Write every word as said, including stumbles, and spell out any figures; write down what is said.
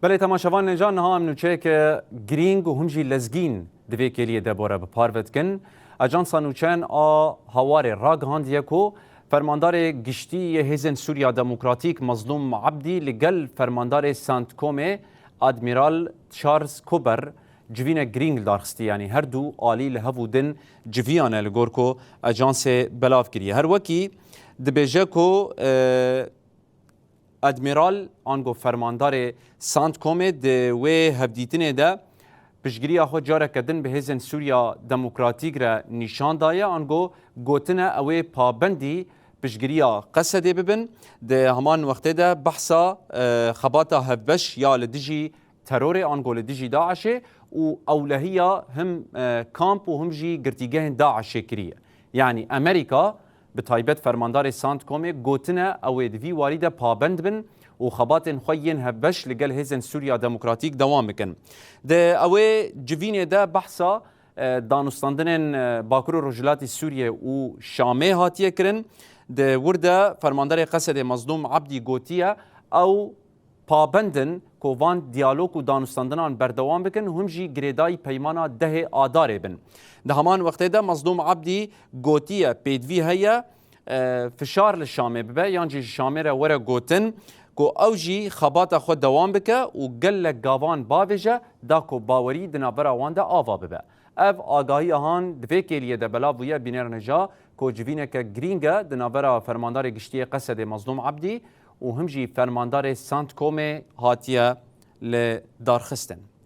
Belê temaşevan nêcan niha em nûçeyeke girîng û him jî lezgîn di vê kêliyê de bore bi parve dikin. Ajansa nûçeyan a Hawarê ragihandiye ku fermandarê giştî yê Hêzên Sûriya Demokratîk Mazlûm Abdî li gel fermandarê Santkomê Admîral Charles Kuber civînek girîng li dar xistî, yanî her du alî li hev û din civiyane li gor ku ajansê belav kiriye. Her wekî dibêje ku, e, Admîral ango fermandarê Santkomê di wê hevdîtinê de piştgiriya xwe careke din bi Hêzên Sûriya Demokratîk re nîşan daye, ango gotine ew ê pabendî piştgiriya Qesedê bibin. Di heman wextê de behsa, e, xebata hevbeş ya li dijî terorê ango li dijî DAIŞê û ewlehiya him, e, kamp û him jî girtîgehên DAIŞê kiriye. Yanî Amerîka, bi taybet fermandarê Santkomê gotine ew ê di vî warî de pabend bin û xebatên xwe yên hevbeş li gel Hêzên Sûriya Demokratîk dewam bikin. Di ew ê civînê de behsa, e, danûstandinên, e, Bakur û Rojhilatî Sûriyê û Şamê hatiye kirin. Di wir de fermandarê Qesedê Mazlûm Abdî gotiye, ew pabend in ku van diyalog û danûstandinan berdewam bikin, hûn jî girêdayî peymana dehê Adarê bin. Di heman wextê de Mazlûm Abdî gotiye, pêdivî heye, e, fişar li Şamê bibe, yan jî ji Şamê re were gotin ku ew jî xebata xwe dewam bike û gelek gavan bavêje, da ku bawerî di navbera wan de ava bibe. Ev agahiya han di vê kêliyê de belav bûye, bînerneja ku civîneke girîng e di navbera fermandarê giştî yê Qesedê Mazlûm Abdî û him jî fermandarê Santkomê hatiye li darxistin.